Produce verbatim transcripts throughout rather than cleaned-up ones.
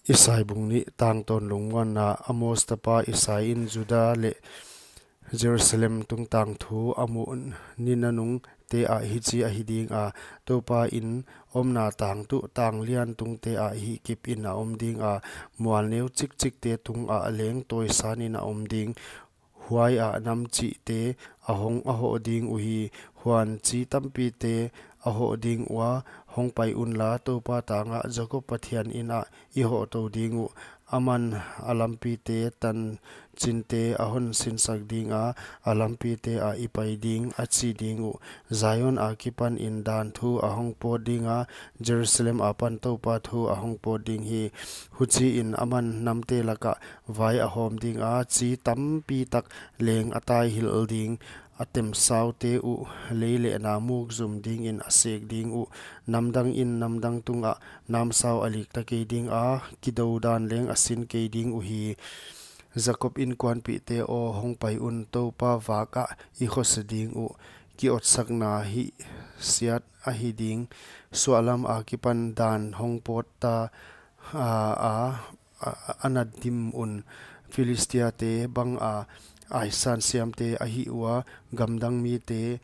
Isai bung nih. Tangtawn lungmuanna. Amos tapa Isai in Juda leh Jerusalem tungtang thu a muh ni nanungte ah hichi ahi ding a, Toupa in omna tang tuh tang lian tungte ah hihkip in a om ding a, mual neu chikchikte tungah leng tawisan in a om ding. Huai ah nam chihte a hong a hoh ding uhi, huan chi tampite a hoh ding ua. Hong pai unla, Toupa tangah, Jakob Pathian in ah i hoh tou ding uh. Aman a lampite tan chinte a hon sinsak ding a, a lampite ah i pai ding, a chi ding uh. Zion akipan in dan thu a hong pawt ding a, Jerusalem apan Toupa thu a hong pawt ding hi. Huchiin aman namte lakah vai a hawm ding a, chi tampi tak leng a taihilh ding. A temsaute uh lei leh namuk zum dingin a sek ding uh. Namdang in namdang tungah namsau a lik ta kei ding a, kidoudan leng a sin kei ding uhi. Jakob inkuanpihte aw, hong pai un, Toupa vakah i khosa ding uh. Kiotsakna hihsiat ahi ding. Suahlam akipan dan hong pawt ta a, a, a, a na dim un. Philistiate bang a aisan siamte ahi ua, gamdang mite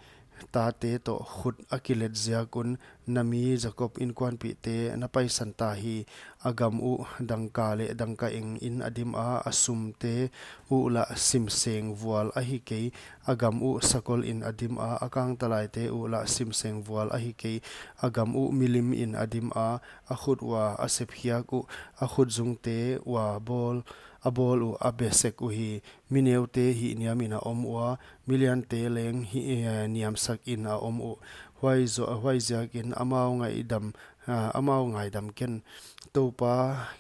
tate toh khut a kilet ziak un. Na mi Jakob inkuanpihte na paisan ta hi. A gam uh dangka leh dangka eng in a dim a, a sumte uh lah simseng vual ahi kei. A gam uh sakol in a dim a, a kangtalaite uh lah simseng vual ahi kei. A gam uh milim in a dim a, a khut ua a sepkhiak uh, a khutzungte ua bawl, a bawl uh a be sek uhi. Mi neute hihniam in a om ua, mi liante leng hih, eh, niamsak in a om uh. Huai zo-, huaiziakin amau ngaidam, ah, amau ngaidam ken. Toupa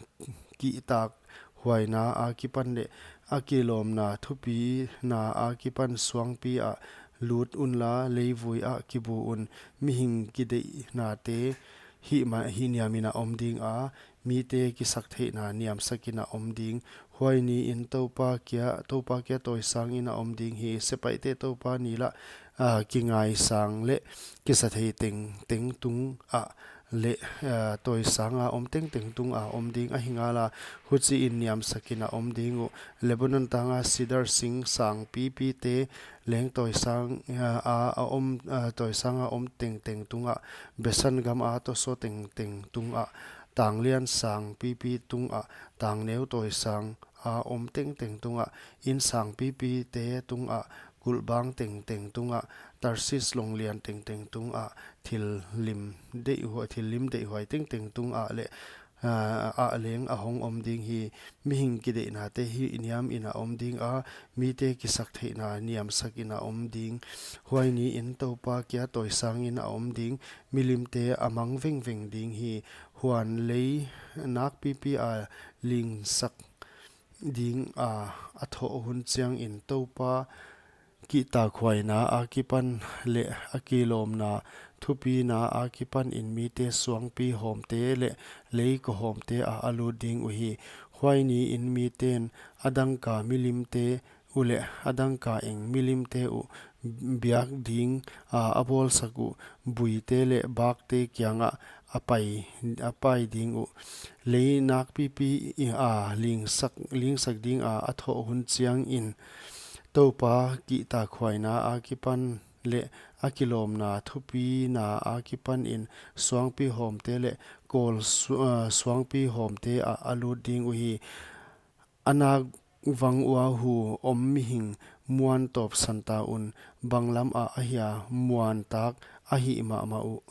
kihtakhuaina akipan leh a kilawmna thupina akipan suangpi ah lut unla, leivui ah kibu un. Mihing kideihnate hih ma-, hihniam in a om ding a, mite kisaktheihna niamsak in a om ding. Huai niin Toupa kia, Toupa kia tawisang in a om ding hi. Sepaihte Toupa ni lah, ah, kingaisang leh kisathei tengteng tungah leh, ah, tawisang a om tengteng tungah om ding ahi ngala, huchiin niamsak in a om ding uh. Lebanon tanga sidar sing sangpipite leng tawisang, ah, a, a om, ah, tawisang a om tengteng tungah, Basan gam a tosaw tengteng tungah, tanglian sangpipi tungah, tangneu tawisang a om tengteng tungah, inn sangpipite tungah, kulhbang tengteng tungah, Tarsis long lian tengteng tungah, thil lim deihhuai, thil lim deihhuai tengteng tungah leh, ah, ah leng a hong om ding hi. Mihing kideihnate hihniam in a om ding a, mite kisaktheihna niamsak in a om ding. Huai niin Toupa kia tawisang in a om ding. Milimte a mang vengveng ding hi. Huan lei nakpipi a lingsak ding a, a thoh hun chiangin Toupa kihtakhuaina akipan leh a kilawmna thupina akipan in mite suangpi hawmte leh lei ko hawmte ah a lut ding uhi. Huai niin miten a dangka milimte uh leh a dangka eng milimte uh biak ding a, a bawlsak uh buite leh bakte kiangah a pai, a pai ding uh. Lei nakpipi a lingsak, lingsak ding a, a thoh hun chiangin Toupa kihtakhuaina akipan leh a kilawmna thupina akipan in suangpi hawmte leh kawl su-, ah, suangpi hawmte ah a lut ding uhi. A nak vang ua hu om mihing muan tawpsan ta un, banglam ah ahia muan tak ahih mahmah uh.